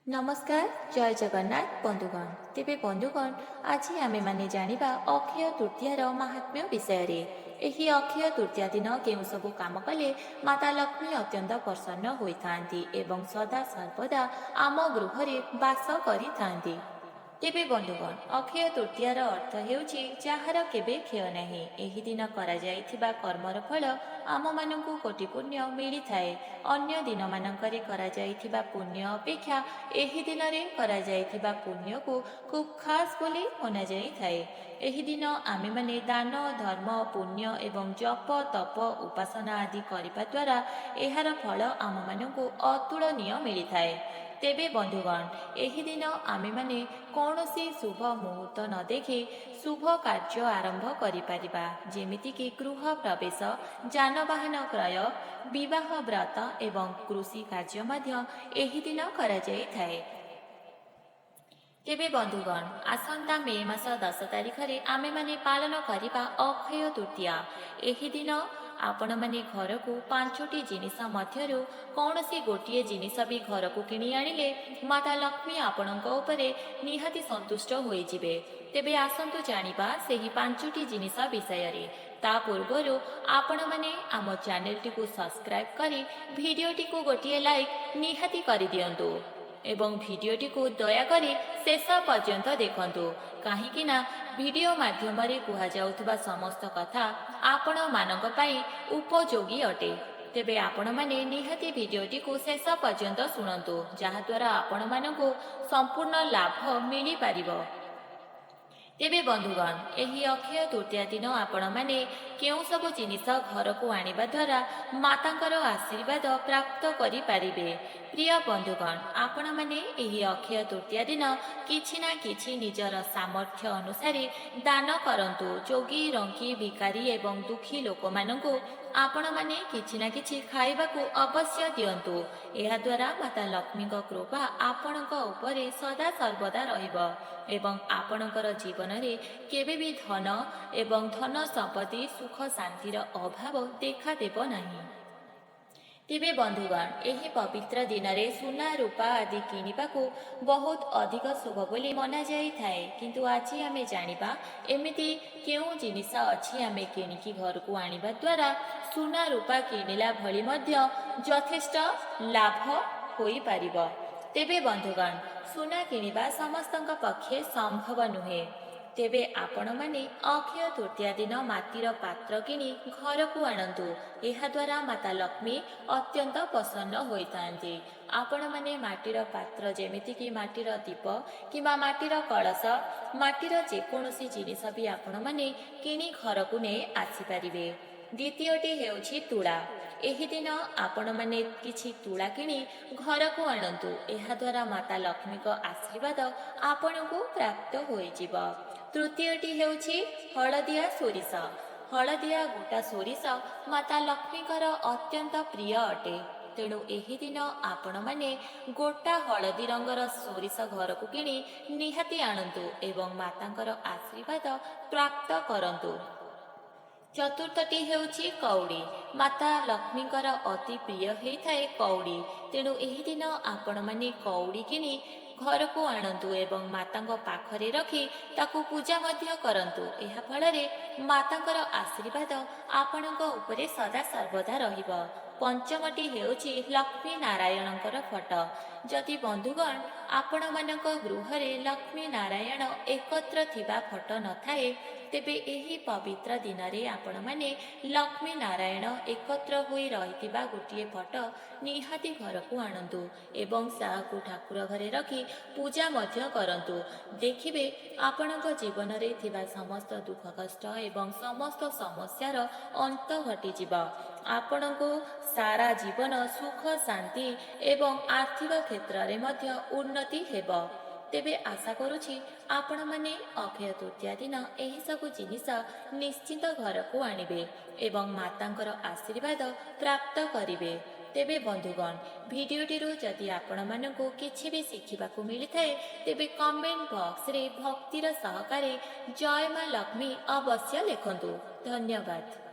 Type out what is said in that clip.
ନମସ୍କାର, ଜୟ ଜଗନ୍ନାଥ ବନ୍ଧୁଗଣ। ତେବେ ବନ୍ଧୁଗଣ, ଆଜି ଆମେମାନେ ଜାଣିବା ଅକ୍ଷୟ ତୃତୀୟାର ମାହାତ୍ମ୍ୟ ବିଷୟରେ। ଏହି ଅକ୍ଷୟ ତୃତୀୟା ଦିନ କେଉଁ ସବୁ କାମ କଲେ ମାତା ଲକ୍ଷ୍ମୀ ଅତ୍ୟନ୍ତ ପ୍ରସନ୍ନ ହୋଇଥାନ୍ତି ଏବଂ ସଦା ସର୍ବଦା ଆମ ଗୃହରେ ବାସ କରିଥାନ୍ତି। ତେବେ ବନ୍ଧୁଗଣ, ଅକ୍ଷୟ ତୃତୀୟାର ଅର୍ଥ ହେଉଛି ଯାହାର କେବେ କ୍ଷୟ ନାହିଁ। ଏହି ଦିନ କରାଯାଇଥିବା କର୍ମର ଫଳ ଆମମାନଙ୍କୁ କୋଟି ପୁଣ୍ୟ ମିଳିଥାଏ। ଅନ୍ୟ ଦିନମାନଙ୍କରେ କରାଯାଇଥିବା ପୁଣ୍ୟ ଅପେକ୍ଷା ଏହି ଦିନରେ କରାଯାଇଥିବା ପୁଣ୍ୟକୁ ଖୁବ୍ ଖାସ୍ ବୋଲି ମନାଯାଇଥାଏ। ଏହି ଦିନ ଆମେମାନେ ଦାନ, ଧର୍ମ, ପୁଣ୍ୟ ଏବଂ ଜପ, ତପ, ଉପାସନା ଆଦି କରିବା ଦ୍ୱାରା ଏହାର ଫଳ ଆମମାନଙ୍କୁ ଅତୁଳନୀୟ ମିଳିଥାଏ। ତେବେ ବନ୍ଧୁଗଣ, ଏହି ଦିନ ଆମେମାନେ କୌଣସି ଶୁଭ ମୁହୂର୍ତ୍ତ ନ ଦେଖି ଶୁଭ କାର୍ଯ୍ୟ ଆରମ୍ଭ କରିପାରିବା, ଯେମିତିକି ଗୃହ ପ୍ରବେଶ, ଯାନବାହନ କ୍ରୟ, ବିବାହ ବ୍ରତ ଏବଂ କୃଷି କାର୍ଯ୍ୟ ମଧ୍ୟ ଏହି ଦିନ କରାଯାଇଥାଏ। ତେବେ ବନ୍ଧୁଗଣ, ଆସନ୍ତା ମେ ମାସ 10 ତାରିଖରେ ଆମେମାନେ ପାଳନ କରିବା ଅକ୍ଷୟ ତୃତୀୟା। ଏହି ଦିନ ଆପଣମାନେ ଘରକୁ ପାଞ୍ଚଟି ଜିନିଷ ମଧ୍ୟରୁ କୌଣସି ଗୋଟିଏ ଜିନିଷ ବି ଘରକୁ କିଣି ଆଣିଲେ ମାତା ଲକ୍ଷ୍ମୀ ଆପଣଙ୍କ ଉପରେ ନିହାତି ସନ୍ତୁଷ୍ଟ ହୋଇଯିବେ। ତେବେ ଆସନ୍ତୁ ଜାଣିବା ସେହି ପାଞ୍ଚଟି ଜିନିଷ ବିଷୟରେ। ତା ପୂର୍ବରୁ ଆପଣମାନେ ଆମ ଚ୍ୟାନେଲଟିକୁ ସବସ୍କ୍ରାଇବ୍ କରି ଭିଡ଼ିଓଟିକୁ ଗୋଟିଏ ଲାଇକ୍ ନିହାତି କରିଦିଅନ୍ତୁ ଏବଂ ଭିଡ଼ିଓଟିକୁ ଦୟାକରି ଶେଷ ପର୍ଯ୍ୟନ୍ତ ଦେଖନ୍ତୁ, କାହିଁକି ନା ଭିଡ଼ିଓ ମାଧ୍ୟମରେ କୁହାଯାଉଥିବା ସମସ୍ତ କଥା ଆପଣମାନଙ୍କ ପାଇଁ ଉପଯୋଗୀ ଅଟେ। ତେବେ ଆପଣମାନେ ନିହାତି ଭିଡ଼ିଓଟିକୁ ଶେଷ ପର୍ଯ୍ୟନ୍ତ ଶୁଣନ୍ତୁ, ଯାହାଦ୍ୱାରା ଆପଣମାନଙ୍କୁ ସମ୍ପୂର୍ଣ୍ଣ ଲାଭ ମିଳିପାରିବ। ତେବେ ବନ୍ଧୁଗଣ, ଏହି ଅକ୍ଷୟ ତୃତୀୟା ଦିନ ଆପଣମାନେ କେଉଁ ସବୁ ଜିନିଷ ଘରକୁ ଆଣିବା ଦ୍ୱାରା ମାତାଙ୍କର ଆଶୀର୍ବାଦ ପ୍ରାପ୍ତ କରିପାରିବେ? ପ୍ରିୟ ବନ୍ଧୁଗଣ, ଆପଣମାନେ ଏହି ଅକ୍ଷୟ ତୃତୀୟା ଦିନ କିଛି ନା କିଛି ନିଜର ସାମର୍ଥ୍ୟ ଅନୁସାରେ ଦାନ କରନ୍ତୁ। ରୋଗୀ, ରଙ୍କି, ଭିକାରୀ ଏବଂ ଦୁଃଖୀ ଲୋକମାନଙ୍କୁ ଆପଣମାନେ କିଛି ନା କିଛି ଖାଇବାକୁ ଅବଶ୍ୟ ଦିଅନ୍ତୁ। ଏହାଦ୍ୱାରା ମାତା ଲକ୍ଷ୍ମୀଙ୍କ କୃପା ଆପଣଙ୍କ ଉପରେ ସଦା ସର୍ବଦା ରହିବ ଏବଂ ଆପଣଙ୍କର ଜୀବନରେ କେବେ ବି ଧନ ଏବଂ ଧନ ସମ୍ପତ୍ତି, ସୁଖ ଶାନ୍ତିର ଅଭାବ ଦେଖାଦେବ ନାହିଁ। ତେବେ ବନ୍ଧୁଗଣ, ଏହି ପବିତ୍ର ଦିନରେ ସୁନା, ରୂପା ଆଦି କିଣିବାକୁ ବହୁତ ଅଧିକ ଶୁଭ ବୋଲି ମନାଯାଇଥାଏ। କିନ୍ତୁ ଆଜି ଆମେ ଜାଣିବା ଏମିତି କେଉଁ ଜିନିଷ ଅଛି ଆମେ କିଣିକି ଘରକୁ ଆଣିବା ଦ୍ୱାରା ସୁନା ରୂପା କିଣିଲା ଭଳି ମଧ୍ୟ ଯଥେଷ୍ଟ ଲାଭ ହୋଇପାରିବ। ତେବେ ବନ୍ଧୁଗଣ, ସୁନା କିଣିବା ସମସ୍ତଙ୍କ ପକ୍ଷେ ସମ୍ଭବ ନୁହେଁ। ତେବେ ଆପଣମାନେ ଅକ୍ଷୟ ତୃତୀୟା ଦିନ ମାଟିର ପାତ୍ର କିଣି ଘରକୁ ଆଣନ୍ତୁ। ଏହାଦ୍ୱାରା ମାତା ଲକ୍ଷ୍ମୀ ଅତ୍ୟନ୍ତ ପ୍ରସନ୍ନ ହୋଇଥାନ୍ତି। ଆପଣମାନେ ମାଟିର ପାତ୍ର, ଯେମିତିକି ମାଟିର ଦୀପ କିମ୍ବା ମାଟିର କଳସ, ମାଟିର ଯେକୌଣସି ଜିନିଷ ବି ଆପଣମାନେ କିଣି ଘରକୁ ନେଇ ଆସିପାରିବେ। ଦ୍ୱିତୀୟଟି ହେଉଛି ତୁଳା। ଏହି ଦିନ ଆପଣମାନେ କିଛି ତୁଳା କିଣି ଘରକୁ ଆଣନ୍ତୁ। ଏହାଦ୍ୱାରା ମାତା ଲକ୍ଷ୍ମୀଙ୍କ ଆଶୀର୍ବାଦ ଆପଣଙ୍କୁ ପ୍ରାପ୍ତ ହୋଇଯିବ। ତୃତୀୟଟି ହେଉଛି ହଳଦିଆ ସୋରିଷ। ହଳଦିଆ ଗୋଟା ସୋରିଷ ମାତା ଲକ୍ଷ୍ମୀଙ୍କର ଅତ୍ୟନ୍ତ ପ୍ରିୟ ଅଟେ। ତେଣୁ ଏହି ଦିନ ଆପଣମାନେ ଗୋଟା ହଳଦୀ ରଙ୍ଗର ସୋରିଷ ଘରକୁ କିଣି ନିହାତି ଆଣନ୍ତୁ ଏବଂ ମାତାଙ୍କର ଆଶୀର୍ବାଦ ପ୍ରାପ୍ତ କରନ୍ତୁ। ଚତୁର୍ଥଟି ହେଉଛି କଉଡ଼ି। ମାତା ଲକ୍ଷ୍ମୀଙ୍କର ଅତି ପ୍ରିୟ ହେଇଥାଏ କଉଡ଼ି। ତେଣୁ ଏହି ଦିନ ଆପଣମାନେ କଉଡ଼ି କିଣି ଘରକୁ ଆଣନ୍ତୁ ଏବଂ ମାତାଙ୍କ ପାଖରେ ରଖି ତାକୁ ପୂଜା ମଧ୍ୟ କରନ୍ତୁ। ଏହା ଫଳରେ ମାତାଙ୍କର ଆଶୀର୍ବାଦ ଆପଣଙ୍କ ଉପରେ ସଦା ସର୍ବଦା ରହିବ। ପଞ୍ଚମଟି ହେଉଛି ଲକ୍ଷ୍ମୀ ନାରାୟଣଙ୍କର ଫଟୋ। ଯଦି ବନ୍ଧୁଗଣ, ଆପଣମାନଙ୍କ ଗୃହରେ ଲକ୍ଷ୍ମୀ ନାରାୟଣ ଏକତ୍ର ଥିବା ଫଟୋ ନଥାଏ, ତେବେ ଏହି ପବିତ୍ର ଦିନରେ ଆପଣମାନେ ଲକ୍ଷ୍ମୀ ନାରାୟଣ ଏକତ୍ର ହୋଇ ରହିଥିବା ଗୋଟିଏ ଫଟୋ ନିହାତି ଘରକୁ ଆଣନ୍ତୁ ଏବଂ ତାହାକୁ ଠାକୁର ଘରେ ରଖି ପୂଜା ମଧ୍ୟ କରନ୍ତୁ। ଦେଖିବେ, ଆପଣଙ୍କ ଜୀବନରେ ଥିବା ସମସ୍ତ ଦୁଃଖ କଷ୍ଟ ଏବଂ ସମସ୍ତ ସମସ୍ୟାର ଅନ୍ତ ଘଟିଯିବ। ଆପଣଙ୍କୁ ସାରା ଜୀବନ ସୁଖ, ଶାନ୍ତି ଏବଂ ଆର୍ଥିକ କ୍ଷେତ୍ରରେ ମଧ୍ୟ ଉନ୍ନତି ହେବ। ତେବେ ଆଶା କରୁଛି, ଆପଣମାନେ ଅକ୍ଷୟ ତୃତୀୟା ଦିନ ଏହିସବୁ ଜିନିଷ ନିଶ୍ଚିତ ଘରକୁ ଆଣିବେ ଏବଂ ମାତାଙ୍କର ଆଶୀର୍ବାଦ ପ୍ରାପ୍ତ କରିବେ। ତେବେ ବନ୍ଧୁଗଣ, ଭିଡ଼ିଓଟିରୁ ଯଦି ଆପଣମାନଙ୍କୁ କିଛି ବି ଶିଖିବାକୁ ମିଳିଥାଏ, ତେବେ କମେଣ୍ଟ ବକ୍ସରେ ଭକ୍ତିର ସହକାରେ ଜୟ ମା ଲକ୍ଷ୍ମୀ ଅବଶ୍ୟ ଲେଖନ୍ତୁ। ଧନ୍ୟବାଦ।